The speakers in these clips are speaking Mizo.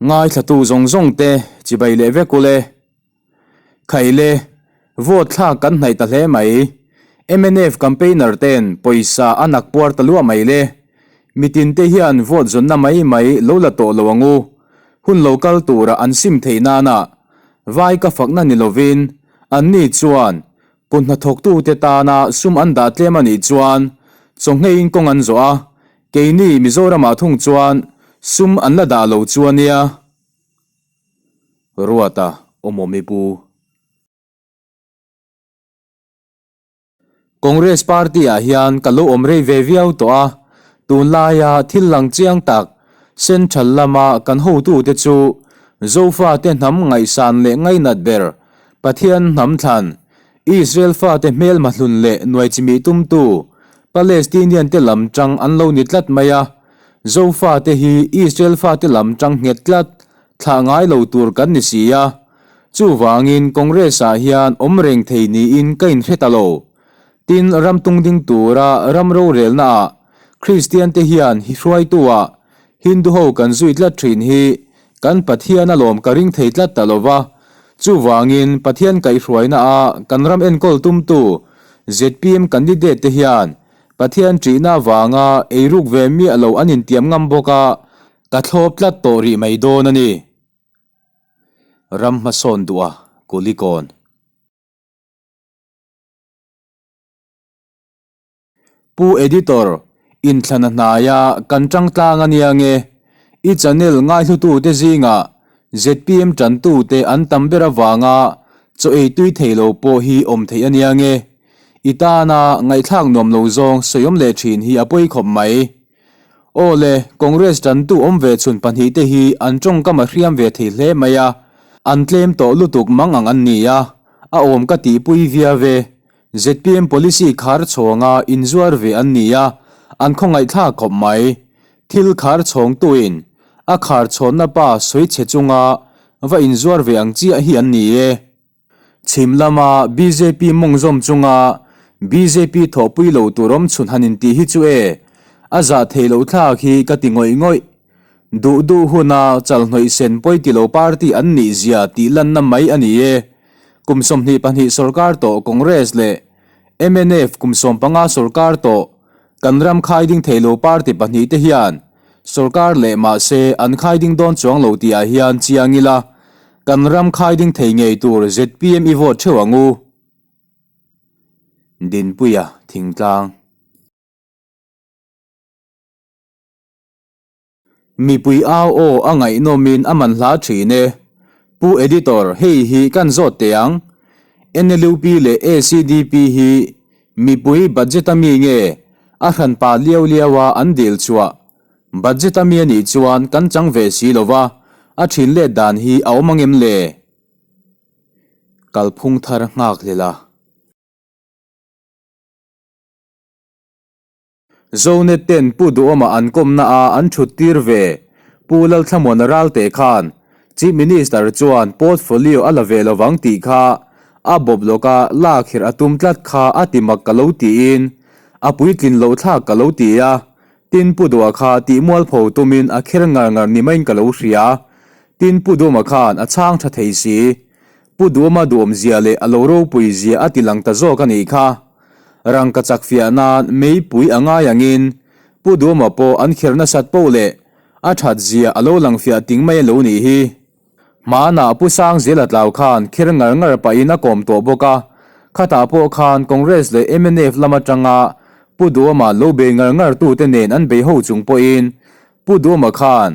Ngaithlatu zawng zawng te chibai leh vek ule. Khaile, vote thlak kan hnaih ta hle mai. Mnf campaigner ten pawisa a nak puar ta luah mai le. Mitin te hian vote zawnna mai mai lo la tawh lo ang u. Hun lo kal tura an sim theih nana vai ka fakna ni lovin anni chuan Kut hnathawktute tana sum an dah tlem a nih chuan chawngheiin kawng an zawh a, keini Mizoramah thung chuan sum an la dah lo chu a nia. Ruata awmawmi pu. Congress party-ah hian ka lo awm rei ve viau tawh a, tunlaia thil lang chiang tak Central lama kan hotute chu Zofate hnam ngaihsan leh ngainat ber Pathian hnam thlan, Israel fate hmelma hlun leh nuai chimih tumtu, Palestinian te lam tang an lo ni tlat mai a. Zofate hi Israel fate lam tang nghet tlat, thlah ngai lo tur kan ni si a. Chuvangin Congress ah hian awm reng thei niin ka inhre ta lo. Tin, ram tung ding tura ram rorelna ah Kristian te hian hi hruaitu ah Hindu ho kan zui tlat thin hi kan Pathian a lawm ka ring thei tlat ta lova, chuvangin Pathian kaihhruaina a kan ram enkawl tumtu zpm candidate te hian Pathian ṭihna avanga eiruk ve miah lo an intiam ngam bawk a, ka thlawp tlat tawh rih mai dawn a ni. Ram hmasawn duh a Kulikawn. Pu Editor, inthlan a hnaia kan tang tlang a nia nge? I channel ngaihlutute zingah zpm tantute an tam ber avanga chaw ei tui thei lo pawh hi awm theih a nia nge? I tana ngaihthlak nuam lo zawng sawiawm leh thin hi a pawi khawp mai. Aw le, Congress tantu awm ve chhun pahnihte hi an tawngkam a hriam ve thei hle mai a, an tlem tawh lutuk mang ang an ni a, a awm ka tihpui viau e. Zpm policy khar chhawnga inzuar ve an ni a, an khawngaihthlak khawp mai. Thil khar chhawngtuin a khar chhawnna pa sawi chhe chunga va inzuar ve ang chiah hi an ni e. Chhim lama bjp mawngzawm chunga bjp thawhpui lo tur awm chhun han intih hi chu e, a zah theih loh thlak hi ka ti ngawih ngawih. Duh duh huna chalhnawih sen pawi ti lo party an nih zia tih lanna mai a ni e. Kum 22 sorkar tawh Congress leh mnf kum 15 sorkar tawh kan ram khai ding thei lo party pahnih te hian sorkar leh mahse an khai ding dawn chuang lo tih ah hian chiang ila kan ram khai ding thei ngei tur zpm i vote theuh ang u. Dinpuia Thingtlang. Mipui au aw a ngaihnawmin a man hla thin e. Pu Editor, hei hi kan zawt teh ang. NLUP leh ACDP hi mipui budget a mi nge a hranpa liau liau a an dil chhuah? Budget a mi a nih chuan kan chang ve si lo va, a thin let dan hi a awm angem le? Kalphung thar nghak hlel a. Zonet ten Pu Duhawma an kawmna a an thut tir ve. Pu Lalthlamuana Ralte khan Chief Minister chuan portfolio a la ve lovang tih kha a bawp lawka lak herh a tum tlat kha a ti mak ka lo tiin a puitlin loh thlak ka lo ti a. Tin Pu Duha kha tih mualpho tumin a kher ngar ngar ni maiin ka lo hria. Tin Pu Duhawma khan a chhang tha thei si. Pu Duhawma duhawmzia leh a lo ropui zia a ti lang ta zawk a nih kha. Rangka chak fiah nan meipui a ngai angin Pu Duhawma pawh an kher nasat poh leh a that zia a lo lang fiah ting mai a lo nih hi. Hmanah Pu Sangzela tlau khan kher ngar ngar pahin a kawm tawh bawk a, khatah pawh khan Congress leh mnf lam atanga Pu Duhawma lo bei ngar ngar tute nen an bei ho chung pawhin Pu Duhawma khan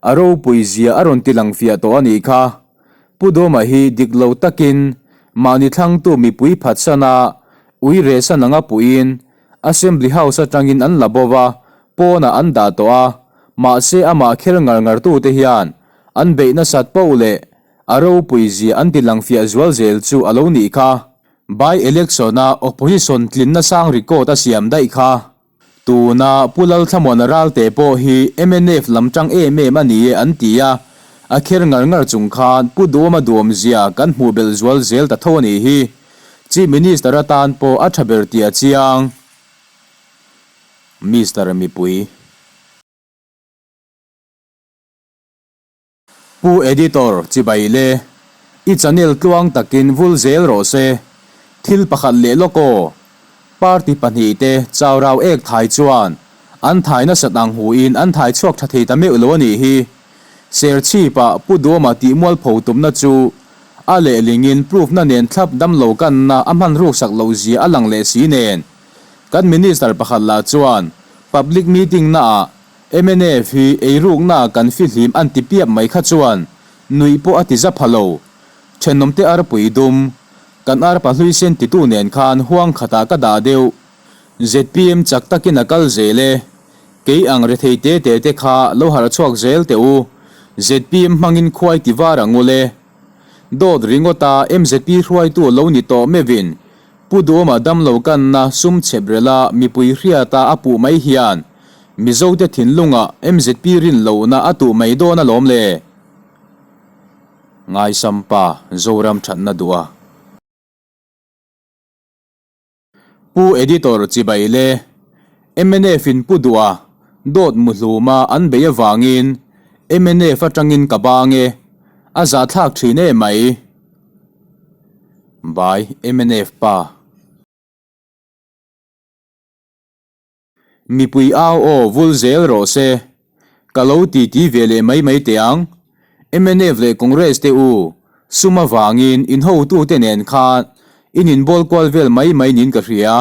a ropui zia a rawn ti lang fiah tawh a nih kha. Pu Dawma hi dik lo takin mahni thlangtu mipui phatsana ui rehsan anga puiin Assembly House atangin an la bo va, pawnah an dah tawh a, mahse amah kher ngar ngartute hian an beih nasat poh leh a ropui zia an ti lang fiah zual zel chu a lo nih kha. By election-a opposition tlinna sang record a siam daih kha. Tuna Pu Lalthlamuana Ralte pawh hi mnf lam tang em em a ni e an ti a, a kher ngar ngar chung khan Pu Duhawma duhawmzia kan hmuh belh zual zel ta tho a nih hi. Chief Minister atan pawh a tha ber tih a chiang. Mister Mipui. Pu Editor, chibai le. I channel tluang takin vul zel rawh se. Thil pakhat leh lawk aw. Party pahnihte chaurau ek thai chuan an thai nasat ang huin an thai chhuak tha thei ta meuh lo a nih hi. Serchhipah Pu Duama tih mualpho tumna chu a lehlingin proof na nen thlap damlo kanna a hman ruksak loh zia a lang leh si nen. Kan Minister pakhat lah chuan public meeting naah mnf hi eirukna kan fihlim an ti piap mai kha chuan nuih pawh a ti za pha lo. Thenawmte arpui dum, kan arpa hlui sen titu nen khan huang khatah ka dah deuh. Zpm chak takin a kal zel e. Kei ang rethei te te te kha lo harh chhuak zel teh u. Zpm hmangin khuai ti var ang ule. Dawt ringawta mzp hruaitu lo ni tawh meuhin Pu Duhawma damlo kanna sum chhep rela mipui hriata a puh mai hian Mizote thinlungah mzp rin lohna a tuh mai dawn alawm le. Ngaisampa Zoram thatna duh a. Pu Editor chibai le. Mnf in Pu Duha dawt muhluma an bei avangin mnf atangin ka bang e. A zahthlak thin e mai. By mnf pa. Mipui au aw vul zel rawh se. Ka lo ti ti ve leh mai mai teh ang. Mnf leh Congress te u, sum avangin in hotute nen khan in inbawl kual vel mai mai niin ka hria.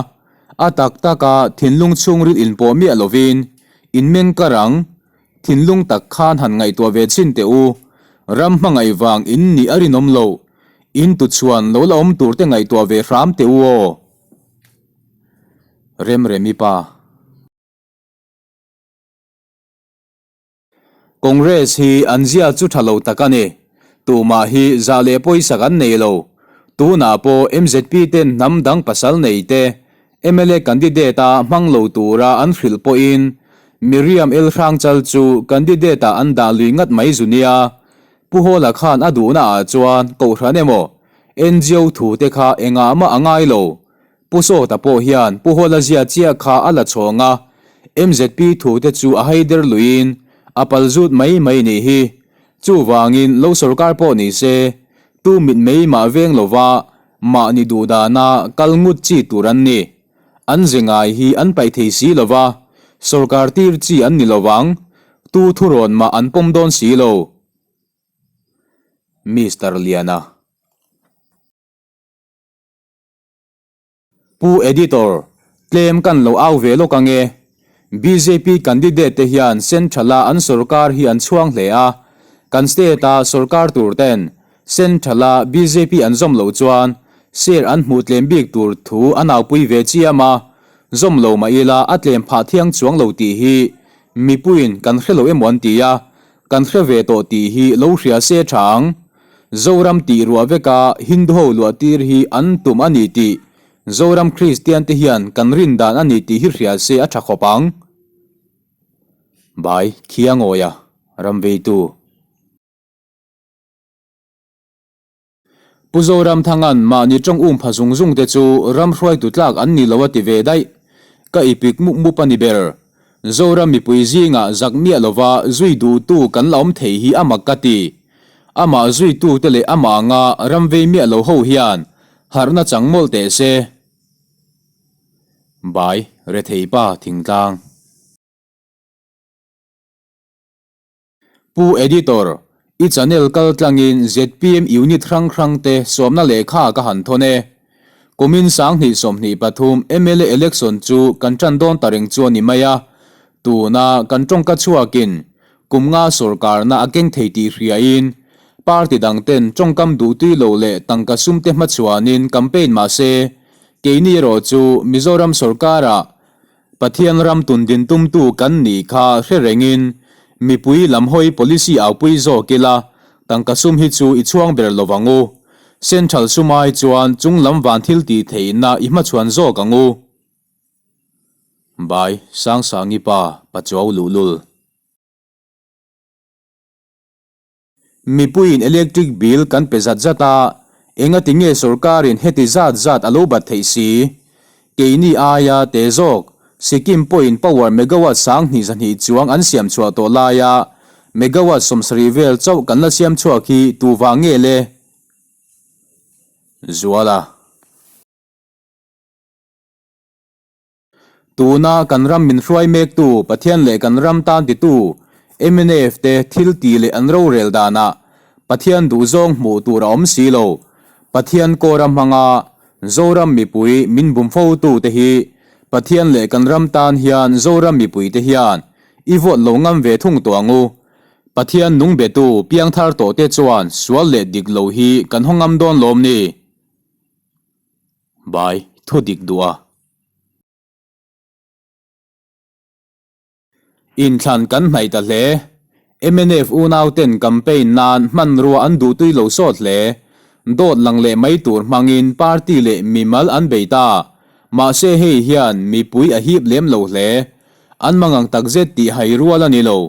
A tak taka thinlung chhungril inpawh miah lovin in meng kar ang. Thinlung tak khan han ngaihtuah ve chhin teh u. Ram hmangaih vang in nih a rinawm loh. In tuchhuan lo la awm tur te ngaihtuah ve hram teh u aw. Remremi pa. Congress hi an zia chu tha lo tak a ni. Tumah hi zah leh pawisak an nei lo. Tunah pawh mzp ten hnam dang pasal nei te mla candidate a hmang lo tura an hrilh pawhin Miriam El Hrangchal chu candidate ah an dah lui ngat mai zu nia. Pu Hawla khan a duhna ah chuan Kohhran emaw ngo thu te kha engah mah a ngai lo. Pu Sawta pawh hian Pu Hawla zia chiah kha a la chhawng a, mzp thu te chu a hai der luiin a pal zut mai mai nih hi. Chuvangin lo sorkar pawh ni se, tu mit mei mah veng lova mahni duh dana kal ngut chi tur an ni. An ze ngai hi an paih thei si lova, sorkar tir chi an ni lovang, tu thurawn mah an pawm dawn si lo. Mister Liana. Pu Editor, tlem kan lo au ve lawk ange. Bjp candidate te hian Central a an sorkar hi an chhuang hle a, kan state a sorkar tur ten Central a bjp an zawm loh chuan share an hmuh tlem bik tur thu an aupui ve chiam a, zawm lo mah ila a tlem phah thiang chuang lo tih hi mipuiin kan hre lo emaw an ti a, kan hre ve tawh tih hi lo hria se tha ang. Zoram tih ruah veka Hindu ho luah tir hi an tum a ni tih Zoram Kristian te hian kan rin dan a ni tih hi hria se a tha khawp ang. Bai Khiangawia, Ramveitu. Pu Zoramthanga'n mahni tawng um pha zung zung te chu ram hruaitu tlak an ni lo a ti ve daih. Ka ipik mup mup a ni ber. Zoram mipui zingah zak miah lova zui duhtu kan la awm thei hi a mak ka ti. Amah zuitute leh amah anga ram vei miah lo ho hian harhna chang mawlh teh se. Bai, Rethei pa thingtlang. Pu Editor, i channel kal tlangin zpm unit hrang hrang te sawmna lehkha ka han thawn e. Kumin 2023 mla election chu kan tan dawn ta reng chu a ni mai a, tuna kan tawngka chhuakin kum nga sawrkarna a keng thei tih hriain party dang ten tawngkam duhtui lo leh tangka sum te hmachhuanin campaign mahse keini erawh chu Mizoram sawrkarah Pathian ram tun din tumtu kan nih kha hre rengin mipui lam hawi policy aupui zawk ila, tangka sum hi chu i chhuang ber lo vang u. Central sum ai chuan chung lam van thil tih theihna i hmachhuan zawk ang u. By Sangsangi pa Pachuau Luhlul. Mipuiin electric bill kan pe zat zat a, engati nge sorkarin heti zat zat a lo bat theih si? Keini aia te zawk, Sikkim pawhin power megawatt 1200 chuang an siam chhuah tawh laia Megawatt 70 vel chauh kan la siam chhuak hi tu vang nge le? Zuala. Tuna kan ram min hruai mektu Pathian leh kan ram tan titu mnf te thil ti leh an rorel danah Pathian duhzawng hmuh tur a awm si lo. Pathian kawra hmanga Zoram mipui min bum fotu te hi Pathian leh kan ram tan hian Zoram mipui te hian i vote lo ngam ve thung tawh ang u. Pathian nung betu piangthar tawh te chuan sual leh dik lo hi kan haw ngam dawn lawm ni? Bai, thu dik duh a. Inthlan kan hnaih ta hle. Mnf unau ten campaign nan hmanrua an duhtui lo sawt hle. Dawt lang leh mai tur hmangin party leh mimal an bei ta. Mahse hei hian mipui a hip lem lo hle. An mangang takzet tih hai rual a ni lo.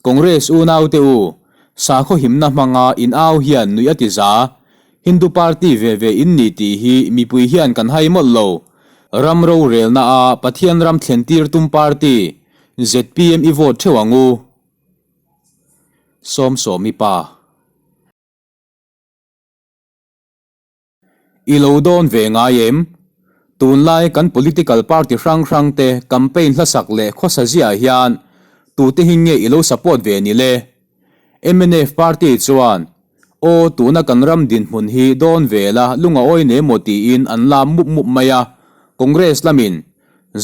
Congress unau te u, sakhaw himna hmanga in au hian nuih a ti za. Hindu party ve ve in ni tih hi mipui hian kan hai mawlh lo. Ram rorelna a Pathian ram thlen tir tum party zpm i vote theuh ang u. Sawmsawmi pa. I lo dawn ve ngai em? Tunlai kan political party hrang hrang te campaign hlasak leh khawsa ziah hian tute hi nge i lo support ve ni le? Mnf party chuan Aw, tuna kan ram dinhmun hi dawn ve la lung a awi ne maw tiin an lam mup mup mai a, Congress lamin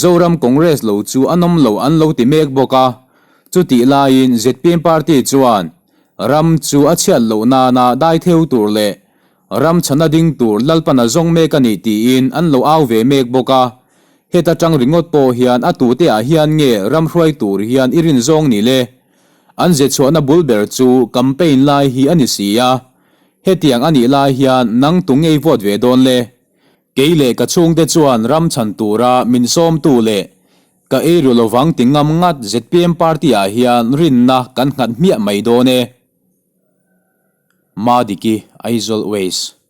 Zoram Congress lo chu a nawm lo an lo ti mek bawk a. Chutih laiin zpm party chuan ram chu a chhiat loh nana dai theu tur leh ram chhana ding tur Lalpan a zawng mek a nih tiin an lo au ve mek bawk a. Heta tang ringawt pawh hian a tute ah hian nge ram hruai tur hian i rin zawng ni le? An ze chhuahna bul ber chu campaign lai hi a ni si a, hetiang a nih lai hian nang tu ngei vote ve dawn le? Kei leh ka chhungte chuan ram chhan tura min sawmtu leh ka ei ru lovang ti ngam ngat zpm party ah hian rinna kan nghat hmiah mai dawn e. Madiki, Aizawl Waste.